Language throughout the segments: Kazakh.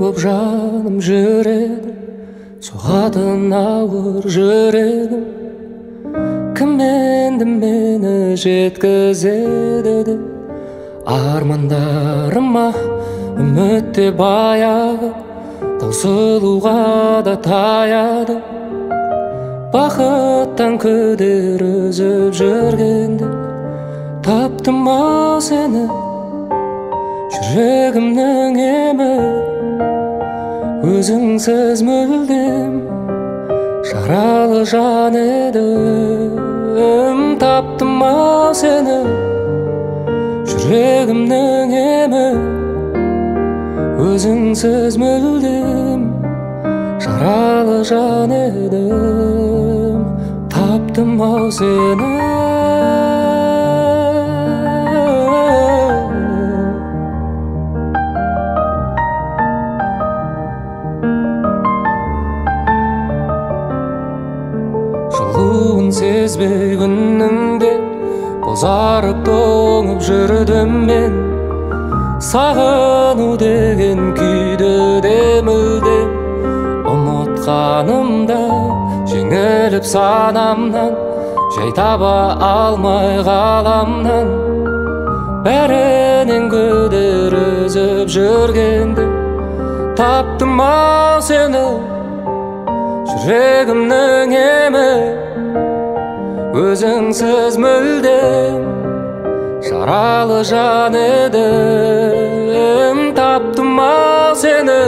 боп жаным жүреді, соғатын ауыр жүрегім. Кім енді мені жеткізеді деп армандарыма, үміт те баяғы таусылуға да таяды. Бақыттан күдер үзіп жүргенде таптым ау сені, жүрегімнің емі. Өзіңсіз мүлдем жаралы жан едім. Таптым ау сені, жүрегімнің емі. Өзіңсіз мүлдем жаралы жан едім. Таптым ау сені. Жылуын сезбей күннің де бозарып тоңып жүрдім мен. Сағыну деген күйді де мүлдем ұмытқанымда, жеңіліп санамнан, жай таба алмай ғаламнан. Бәрінен күдер үзіп жүргенде таптым ау сені, жүрегімнің емі. Өзіңсіз мүлдем жаралы жан едім. Таптым ау сені,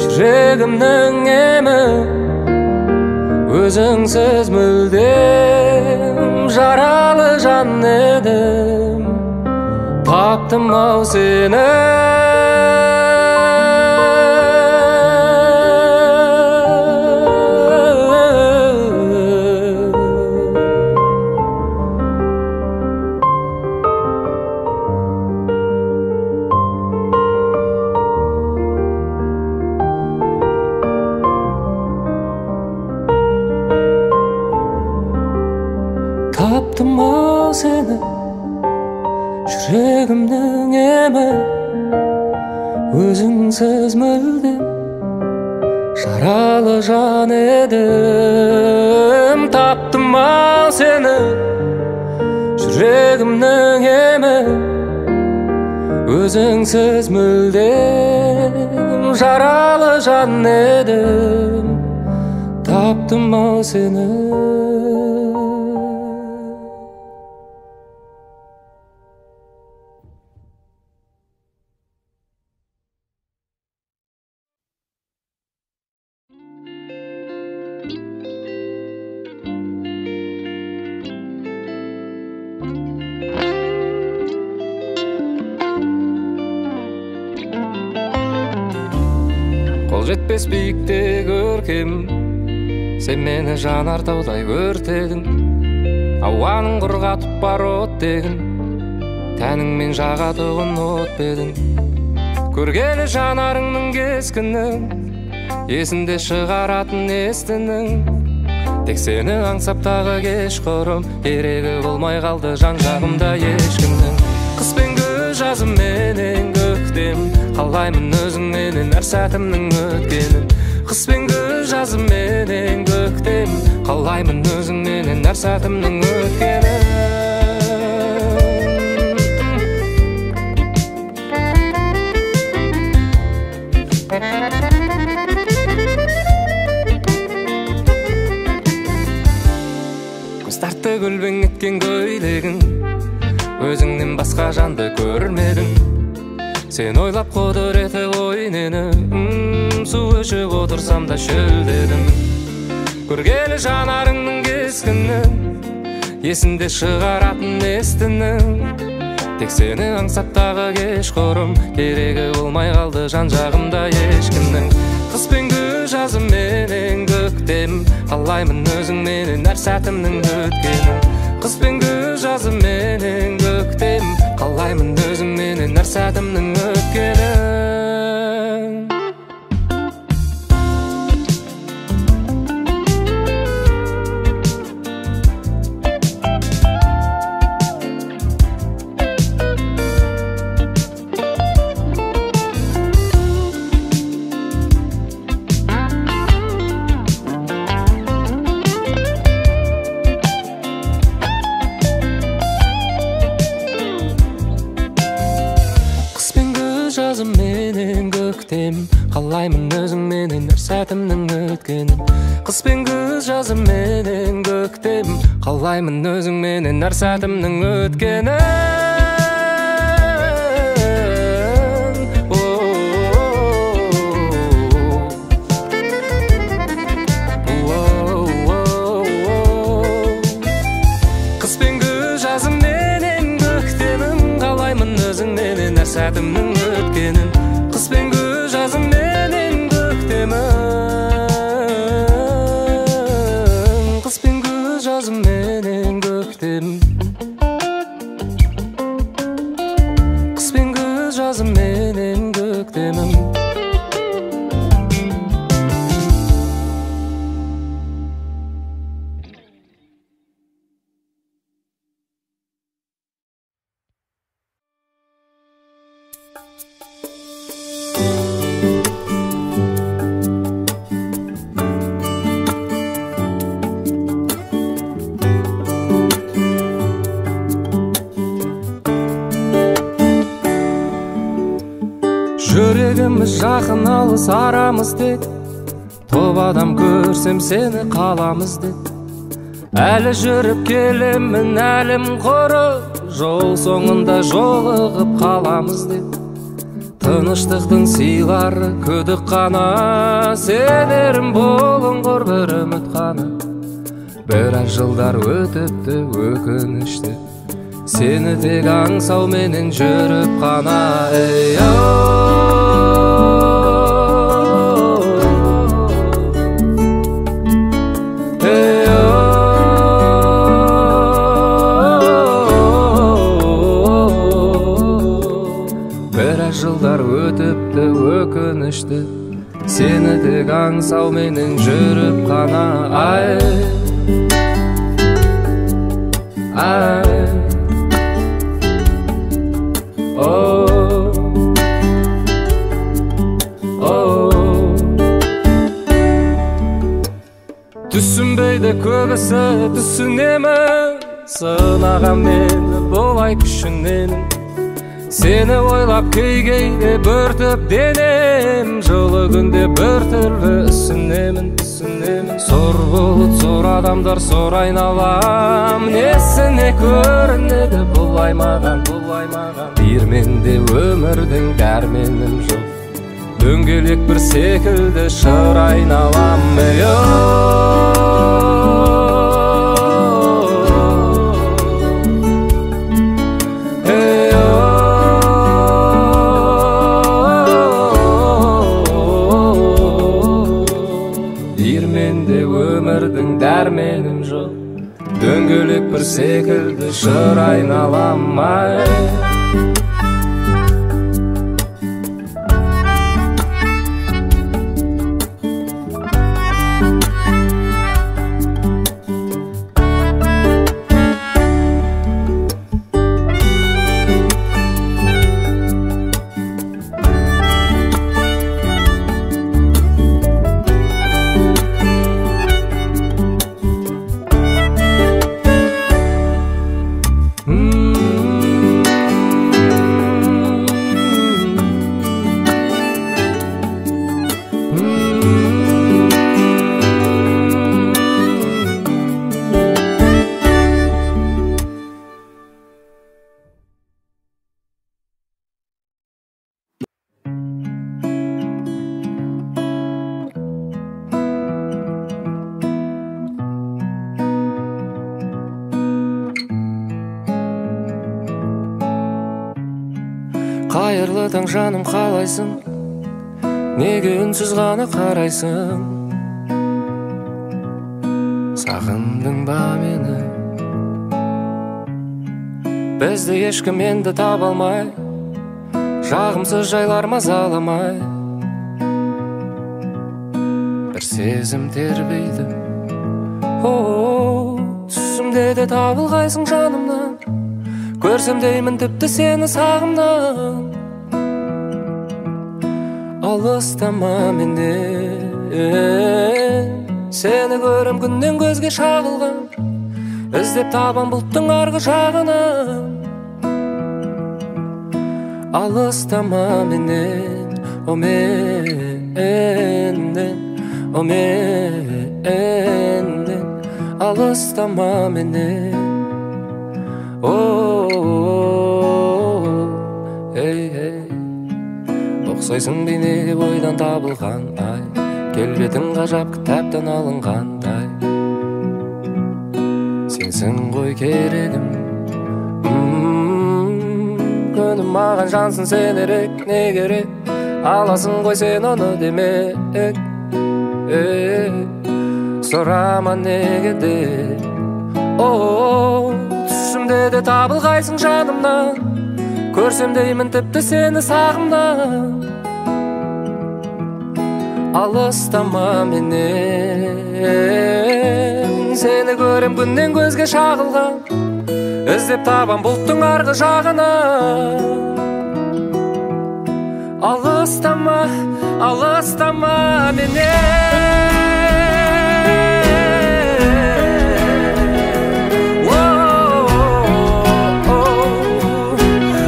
жүрегімнің емі. Өзіңсіз мүлдем жаралы жан едім. Таптым ау сені. Таптым ау сені, жүрегімнің емі. Өзіңсіз мүлдем жаралы жан едім. Таптым ау сені, жүрегімнің емі. Өзіңсіз мүлдем жаралы жан едім. Таптым ау сені. Қол жетпес биікте көркем, сен мені жанартаудай өртедің. Ауаның құрғатып бар оттегін, тәніңмен жағатұғын от бедің. Көргелі жанарыңның кескінін, есінде шығаратын естінің. Тек сені аңсап тағы кешқұрым, керегі болмай қалды жан жағымда ешкімнің. Қыс пен күз, жазым менен көктем, қалаймын өзіңменен әр сәтімнің өткенін. Қыс пен күз, жазым менен көктем, қалаймын өзіңменен әр сәтімнің өткенін. Көз тартты көлбең еткен көйлегің, өзіңнен басқа жанды көрмедім. Сен ойлап құдіреті ғой нені, су ішіп отырсам да шөлдедім. Көргелі жанарыңның кескінін, есінде шығаратын естінің. Тек сені аңсап тағы кешқұрым, керегі болмай қалды жан жағымда ешкімнің. Қыс пен күз, жазым менен көктем, қалаймын өзіңменен әр сәтімнің өткенін. Қыс пен күз, жазым менен көктем, қалаймын өзіңменен әр сәтімнің өткенін. Қалаймын өзіңменен әр сәтімнің өткенін. Қыс пен күз, жазыменен көктем, қалаймын өзіңменен әр сәтімнің өткенін. Қыс пен күз, жазыменен көктемім, қалаймын өзіңменен әр сәтімнің өткенін. Қыс пен күз, жазыменен көктемім, қыс пен күз, жазыменен көктем. Қыс пен күз, жазыменен көктемім. Жүрегіміз жақын, алыс арамыз тек, топ адам көрсем сені қаламыз деп. Әлі жүріп келемін, әлім құрып, жол соңында жолығып қаламыз деп. Тыныштықтың сыйлары күдік қана, сенерім бұлыңғыр бір үміт қана. Біраз жылдар өтіпті өкінішті, сені тек аңсауменен жүріп қана. Ей, біраз жылдар өтіпті өкінішті, сені тек аңсауменен жүріп қана. Ай, ай, о, о. Түсінбейді көбісі, түсінемін, сынаған мені бұлай күшінемін. Сені ойлап кей-кейде бөртіп денем, жылы күнде біртүрлі үсінемін, түсінемін. Сор бұлт, сор адамдар, сор айналам, несіне көрінеді бұлай маған, бұлай маған. Диірменде өмірдің дәрменім жоқ, дөңгелек бір секілді шыр айналам. Ей, диірменде өмірдің дәрменім жоқ, дөңгелек бір секілді шыр айналам. Ай. Қайырлы таң, жаным, қалайсың? Неге үнсіз ғана қарайсың? Сағындың ба мені? Бізді ешкім енді таба алмай, жағымсыз жайлар мазаламай, бір сезім тербейді. О, түсімде де табылғайсың жанымнан, көрсем деймін тіпті сені сағымнан. Алыстама менен, сені көрем күннен көзге шағылған, іздеп табам бұлттың арғы жағынан. Алыстама менен, о мен. о менен алыстама менен. О, эй, эй, ұқсайсың бейнеге бойдан табылған ай, келбетің ғажап кітаптан алынғандай. Сенсің ғой керегім, күнім маған жансын сенерек, не керек, аласың ғой сен оны демек. Сұрама неге деп, о, түсімде де табылғайсың жанымнан, көрсем деймін тіпті сені сағымнан. Алыстама менен, сені көрем күннен көзге шағылған, іздеп табам бұлттың арғы жағынан. Алыстама, алыстама менен.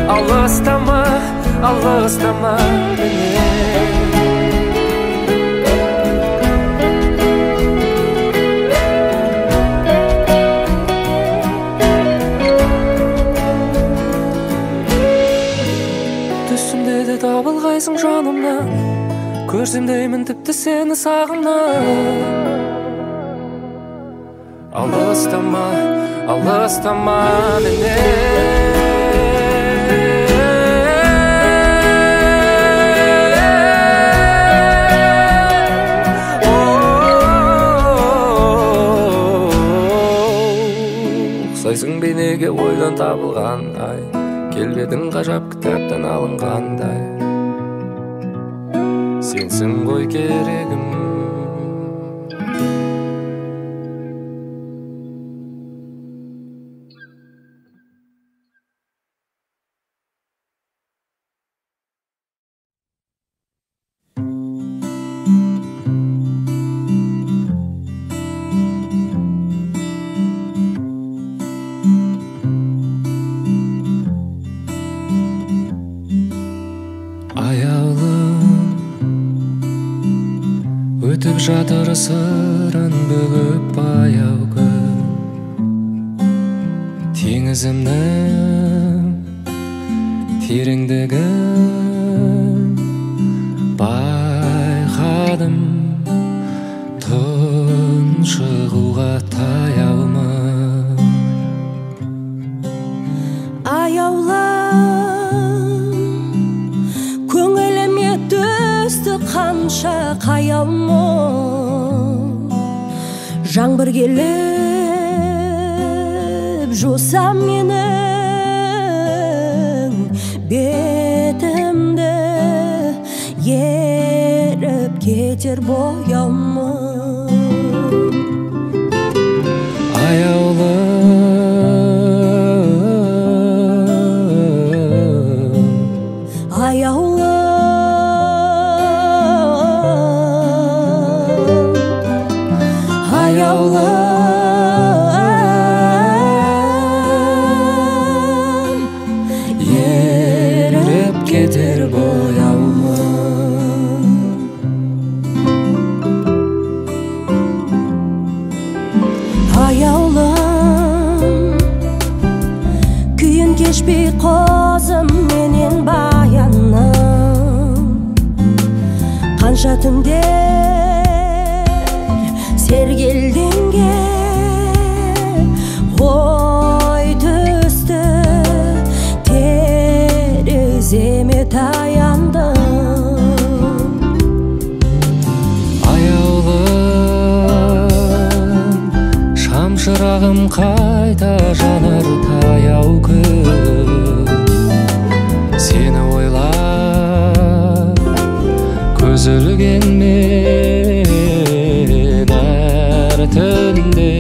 Алыстама, алыстама менен. Түсімде де табылғайсың жанымнан, көрсем деймін тіпті сені сағымнан. Алыстама, алыстама менен. Ұқсайсың бейнеге ойдан табылған ай, келбетің ғажап кітаптан алынғандай. Сенсің ғой керегім. Өтіп жатыр сырын бүгіп баяу күн, теңізімнің тереңдігін байқадым, тұншығуға таяумын. Аяулым, көңіліме түсті қанша қаял мұң, жаңбыр келіп жуса менің бетімді, еріп кетер бояумын. Аяулым, аяулым, аяулым, еріп кетер бояумын. Аяулым, күйін кешпей қозым менен баяным, қанша түндер сергелденген ой түсті, тереземе таяндым. Аяулым, шамшырағым қайта жанар таяу күн, сені ойлап көз ілген мен әр түнде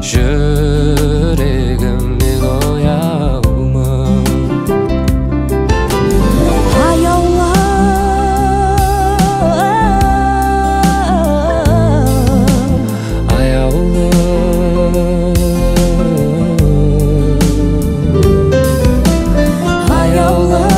жүрегіммен ояумын. Аяулым, аяулым, аяулым,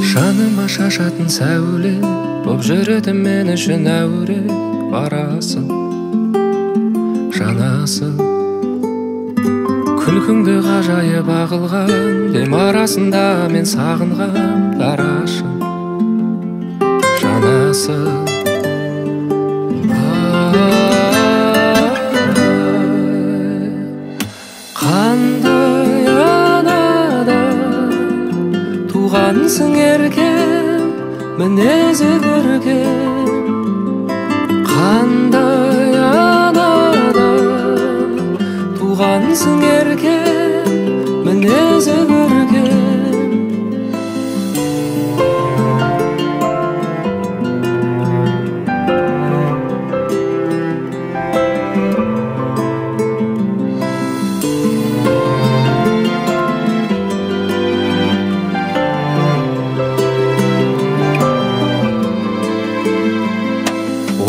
Жаныма шашатын сәуле боп жүретін мен үшін әуре. Барасың, жанасың, күлкіңді ғажайып ағылған дем арасында мен сағынған дарашым, жанасың. Қандай анадан туғансың еркем, мінезі көркем. Қандай анадан туғансың еркем, мінезі көркем.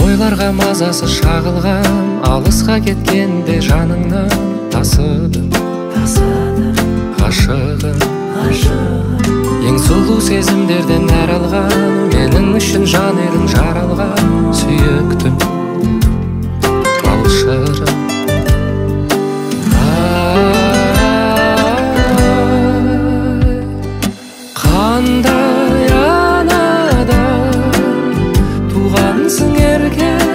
Ойларға мазасы шағылған, алысқа кеткенде жаныңнан тасыдым, Тасыдым, ғашығым. ғашығым. Ең сұлу сезімдерден нәр алған, менің үшін жан едің жаралған, сүйіктім, балшырым. Қандай анадан туғансың еркем,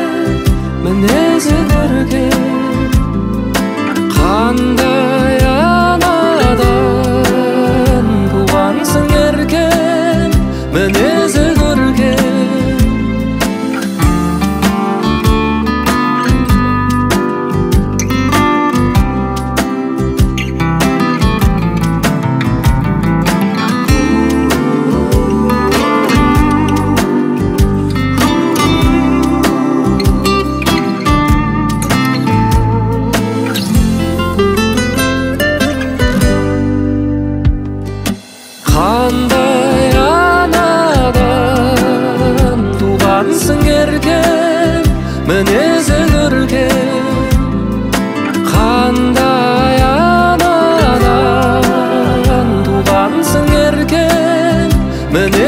мінезі көркем. Қандай анадан туғансың еркем, мінезі көркем. Қандай анадан туғансың еркем, мінезі көркем. Қандай анадан туғансың еркем, мінезі